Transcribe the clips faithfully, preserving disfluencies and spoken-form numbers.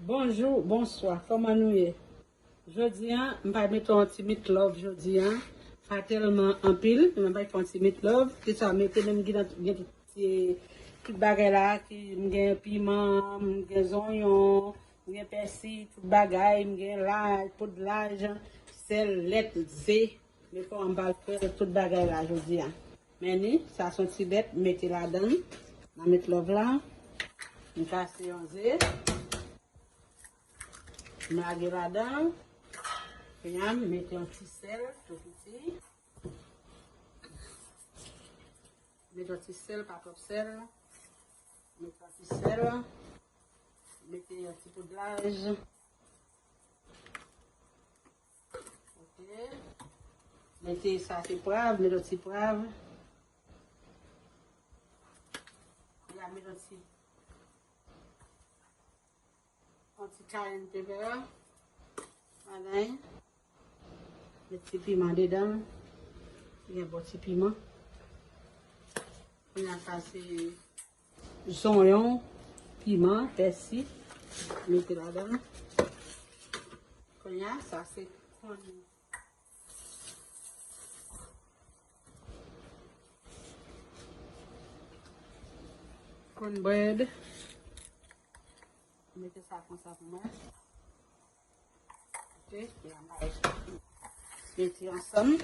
Bonjou, bonswa, kòman nou ye? Jodi a, m pral mete yon ti meatloaf jodi a. Pa tèlman anpil, men m pral fè yon ti meatloaf. Kisa m mete menm gen, gen tout, ti, tout bagay la, ki, m gen piman, m gen zonyon, m gen pèsi, tout bagay, m gen laj, poud laj, sèl, lèt, ze. Men kòman m pral fè tout bagay la jodi a. Men ni, sa se yon ti bèt, m mete ladan l. Nan meatloaf la, m kase yon ze. M lage ladan. Kounye a, m mete yon ti sèl, tou piti. Mete yon ti sèl, pa twòp sèl. Mete yon ti sèl. Mete yon ti poud laj. Ok. Mete sa se pwav, mete yon ti pwav. Kounye a mete yon ti Yon ti cayenne pepper. Anyen. Met ti piman dedan. Gen bon ti piman. Kounye a sa se zonyon, piman, pèsi. Mete ladan. Kounye a sa se konn Cornbread. Mete sa konsa pou mwen. Ok, mete ansanm.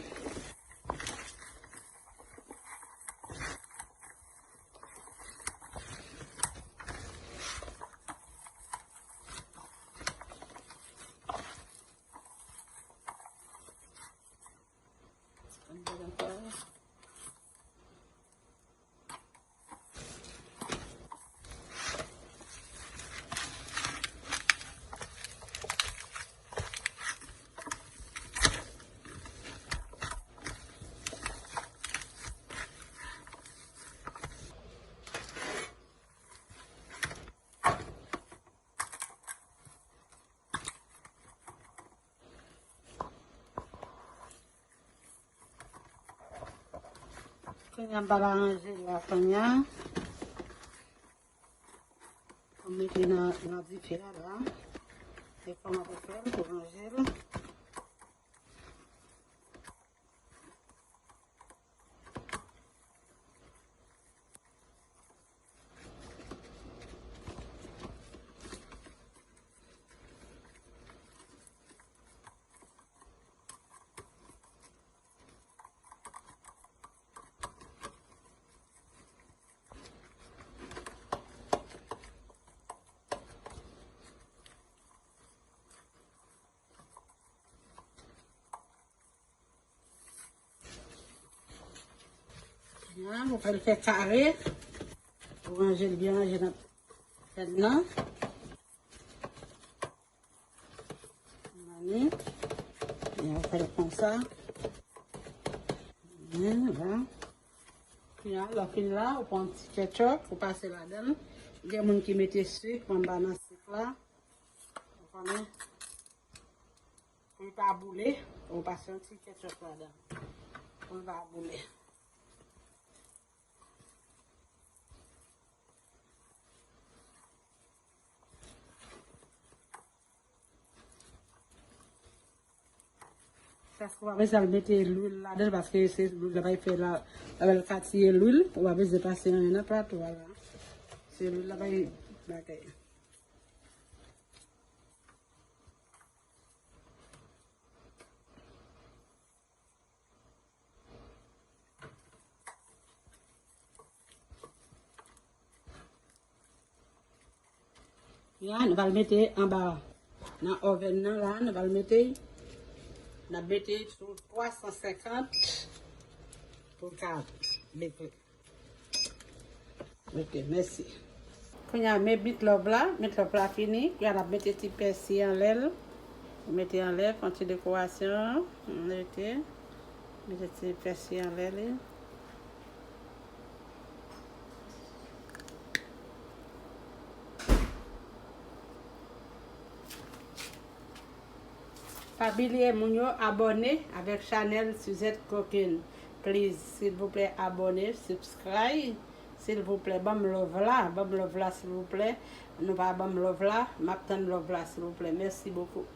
Kounye a m pral aranje la kounye a. Pou m mete nan, nan dife a la. Se kòman pou fè l, pou ranje l. Kounye a, ou pral fè kare. Ou ranje l byen ranje nan fèn nan. Mani. Byen, ou fè l konsa. Byen, la. Kounye a, lè w fin la, ou pran ti ketchup, ou pase ladan l. Gen moun ki mete sik, mwen m pa nan sik la. Ou konnen. Pou l pa boule, ou pase yon ti ketchup ladan. Pou l pa boule. Paske w pa bezwen al mete lwil ladan l, paske se lwil la bay fè la, la bay katye lwil, ou pa bezwen pase anyen nan plato a la. Se lwil la bay bagay. Ya, nou pral mete anba nan oven nan la, nou pral mete, n ap mete sou twa san senkant pou l ka beke. Ok, mèsi. Kounye a, men meatloaf la, meatloaf la fini. Kounye a, n ap mete ti pèsi anlè l. Mete anlè, fè yon ti dekorasyon. Mete, mete ti pèsi anlè li. Pa bliye moun yo abòne avèk chanèl Suzette Cooking. Please, silvouplè, abòne, subscribe. Silvouplè, ban m love la, ban m love la, silvouplè. Nou pa ban m love la, m ap tann love la, silvouplè. Mèsi bokou.